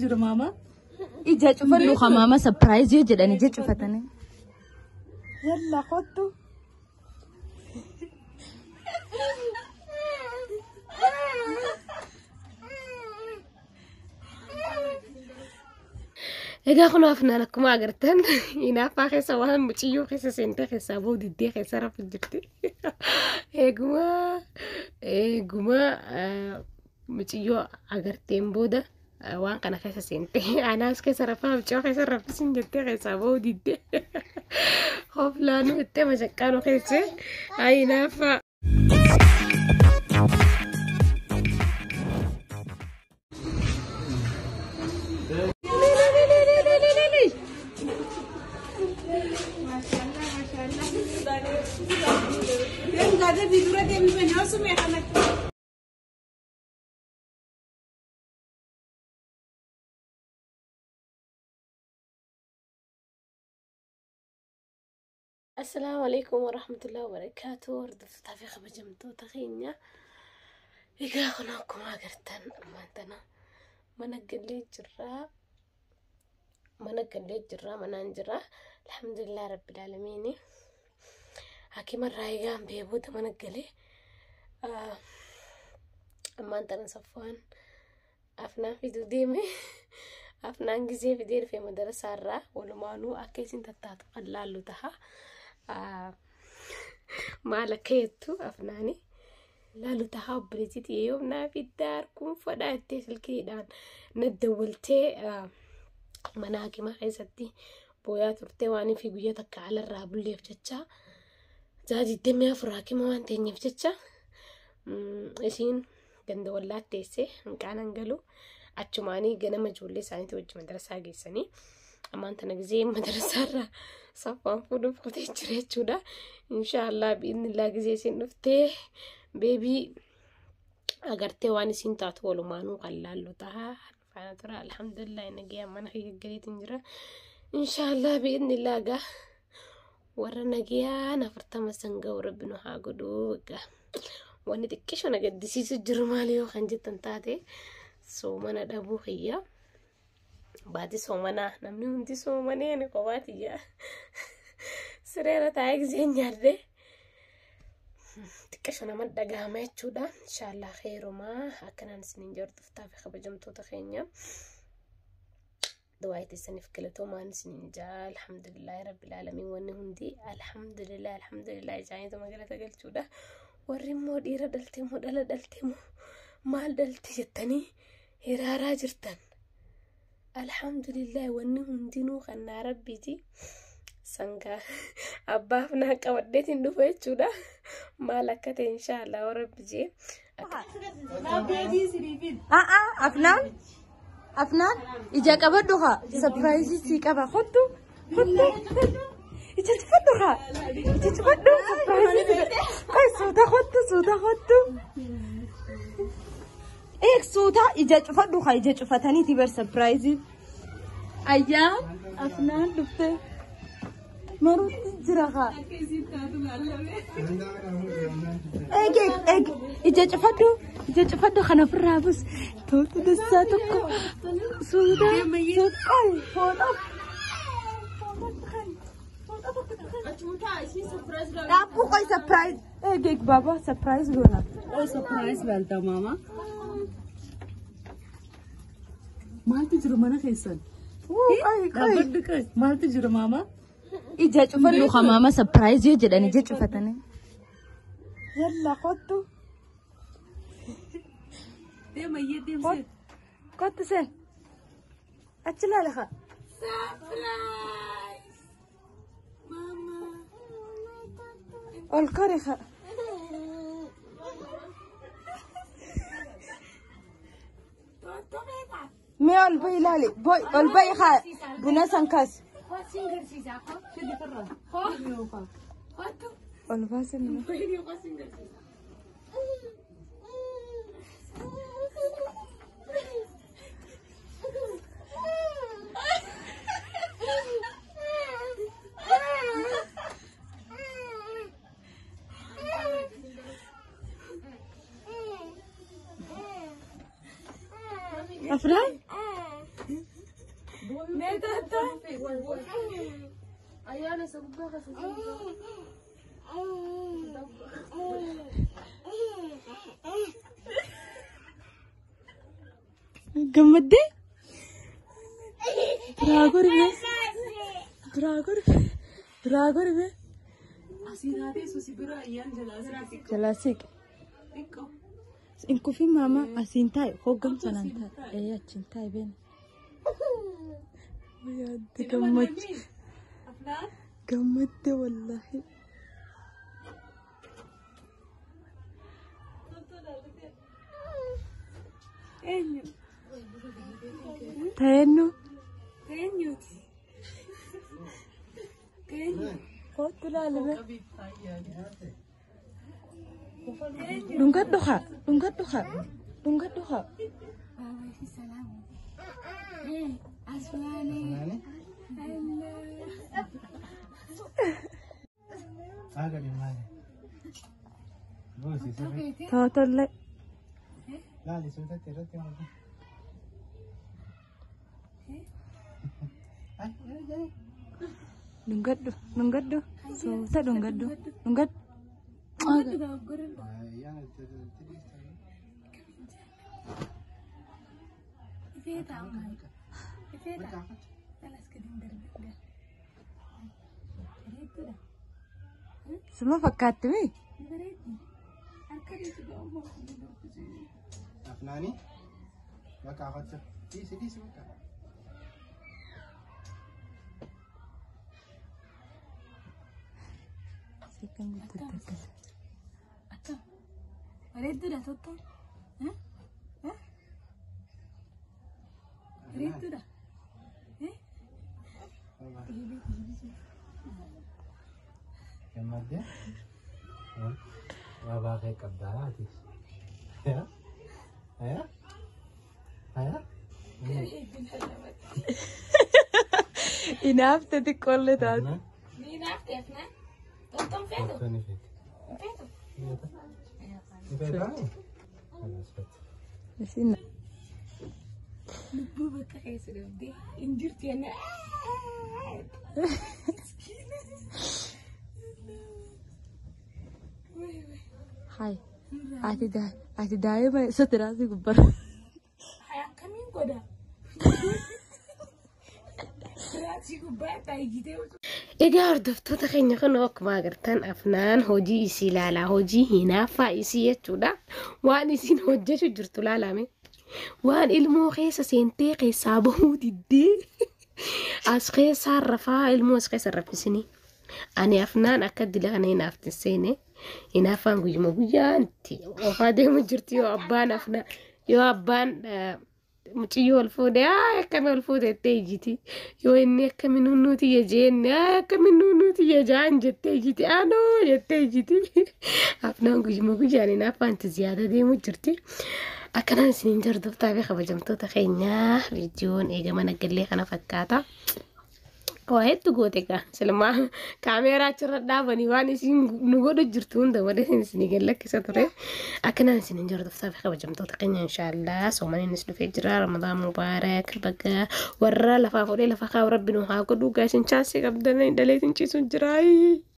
jira maama? Ija cufadhu haa maama surprise yoo jedhan ija cufatanii. Yalla kottu. Egaa kun afnaan akkuma agartan hinaaffaa keessa waan muciyyoo keessa seentee keessaa ba'uu diddee keessa rafu jirti. Eeguma eeguma muciyyoo agarteen booda waan kana keessa seentee anaas keessa rafaa muciyyoo keessa raffisin jettee keessaa ba'uu diddee. Hoflaanuu ittee mashaqqaanuu keessa hinaaffaa. Assalaamu alaikum warahmatullahi wabarakaatuh. Hordoftoota fi kabajamtoota keenya. Egaa kun akkuma agartan ammaan tana mana galee jirra. Mana galee jirra, manaan jira. Alhamdulillah rabbil aalamiin. Hakimarraa egaa bahee booda mana galee. Ammaan tana Safwaan afnaan fiduu deeme. Afnaan gizee fidee dhufee madarasaarraa walumaanuu akka isin tattaatu kan laallu taha. Maal akka jettu afnaani laalu tahaa obboleettii yoo naa fiddaa harkuun fadhaa jettee silkiidhaan na dawwaltee mana hakimaa keessatti booyaa turte waan fi guyyaa takka alarraa bulleef jecha ja'a 24 hakima waan teenyeef jecha isiin ganda wallaatti teessee hanqaanan galu achumaanii ganama ijoollee isaaniitii wajji madarasaa geessanii ammaan tana gizee madarasaarraa Safwaan fuudhuuf kutee jira jechuudha. Inshaallah bi'innillaa gizee isin dhuftee beebii agartee waan isin taatu walumaanuu kan laallu taha. Faana tura alhamdulillah nagayaan mana kiyya galeetiin jira. Inshaallah bi'innillaa gaa warra nagayaan 40 san ga'u rabbi nu haa godhu gaa. Wanni xiqqisho na gaddisiisu jiru maali yoo kan jettan taate soomana dhabuu kiyya. Baati soomanaa namni hundi soomanee ani kophaa tiyya. Sireera taa'ee giseen nyaadde. Xiqqisho nama dhagahama jechuudha. Inshaallah kheyrumaa akkanaan isiniin jordoftaa fi kabajamtoota keenya. Du'aa teessaniif galatoomaan isiniin jaa alhamdulillahi rabbil aalamiin wanni hundi alhamdulillah alhamdulillah jaaniituma galata galchuudha. Warri immoo dhiira dhalte moo dhala dhalte moo maal dhalte jettanii hiraaraa jirtan. Alhamdulillah wanni hundinuu kan naa rabbiiti. Sangaa abbaaf naa qabadheetiin dhufa jechuudha. Maal akka ta'e inshaallah rabbi jee. Afnaan Afnaan ija qabadhu haa surprise sii qaba kottu kottu ija cufadhu haa ija cufadhu surprise si qaba suuta kottu suuta kottu. Eeg suuta ija cufadhu haa ija cufataniiti bar surprise. Ayyaa Afnaan dhufte maruutti jira haa. Eeg eeg eeg ija cufadhu ija cufadhu kana ofirraa bus toltu dassaa tokko suuta suuta foodha. Dhaabbuu qoy surprise eeg eeg baaba surprise goona. Qoy surprise laalta maama. Maaltu jira mana keessan? Qoy qoy. Dhaabbadhu qoy. Maaltu jira maama? Ija cufadhu haa maama surprise yoo jedhan ija cufatanii. Yalla kottu. Deema iyyee deemsee. Kottu seen. Achi laala haa. Ol kori haa. Mee ol ba'i ilaali. Boy ol ba'i haa. Buna san kaasi. Ol baasin. Afraan? Ayyaana isa gubbaa kasa. Gammaddee? Biraa gorme. Biraa gorme. Biraa gorme. Asiin haatee susi bira ayyaan jalaa siqi. Jalaa siqi. Xiqqoo. Hin kufin maama asiin taa'i hoggam sanaan taa'i. Ee achiin taa'i beena. Yaadde gammachi. Afnaan. Gammadde wallaahi. Eenyu? Teenyu. Eenyuti? Eenyu? Kootu laalame. Dhungadhu haa. Dhungadhu haa. Dhungadhu haa. Haga maali? Gosi sirrii. Tootollee. Laali suutatti irratti maali? Ay, ay, ay. Dhungadhu. Dhungadhu. Suuta dhungadhu. Dhungadhu. Ayyaana itti dhiista. Suma fakkaatti mi? Afnaani? Bakka afatti. Dhiisi dhiisi bakka. Seekan guddatte akkas. Bareedduudha tottoon. Bareedduudha. Gammaddee? Waa baaqee qabdaa atis. Yaa? Yaa? Yaa? Inaafte xiqqoollee taate. Ni naafte afnaan. Tottoon feetu. Tottoon ni feeti. Feetu. Ni feetaa? Kanas feeti. Isin Lubbuu bakka keessa dhabdee hin jirtu jennee. Hai. Ati daa ati daa'ima isa tiraasii gubbarra. Akkamiin godha? Tiraasii gubbaa taa'igitee. Egaa hordoftoota keenya kun akkuma agartan Afnaan hojii isii ilaalaa hojii hinaaffaa isii jechuudha. Waan isiin hojjechuu jirtu ilaalame. Waan ilmoo keessa seentee keessaa bahuu diddee as keessaa rafaa ilmoo as keessa raffisinii. Ani Afnaan akka dila kana hinaafti seene hinaaffaan guyyuma guyyaanti ofaa deemu jirti yoo abbaan Afnaa yoo abbaan muciyyoo ol fuudhe haa akkami ol fuudhe jettee ijjiti yoo inni akkami nunnuuti jeenne haa akkami nunnuuti jaan jettee ijjiti anoo jettee ijjiti Afnaan guyyuma guyyaan hinaaffaanti ziyaada deemu jirti. Akkanaan isiniin hordoftaa fi kabajamtoota keenyaa viidiyoon eegama nagallee kana fakkaata. Waa hedduu goote egaa silmaa kaameeraa achirra dhaabanii waan isin nu godhu jirtu hunda malee isin gad lakkisa ture. Akkanaan isiniin hordoftaa fi kabajamtoota keenya inshaallah soomaniinis dhufee jira Ramadaan mubaarak bakka warra lafaa fuudhee lafa kaa'u rabbi nu haa godhu gaa isin chaansii qabdan dhaleetiin ciisuun jiraayi.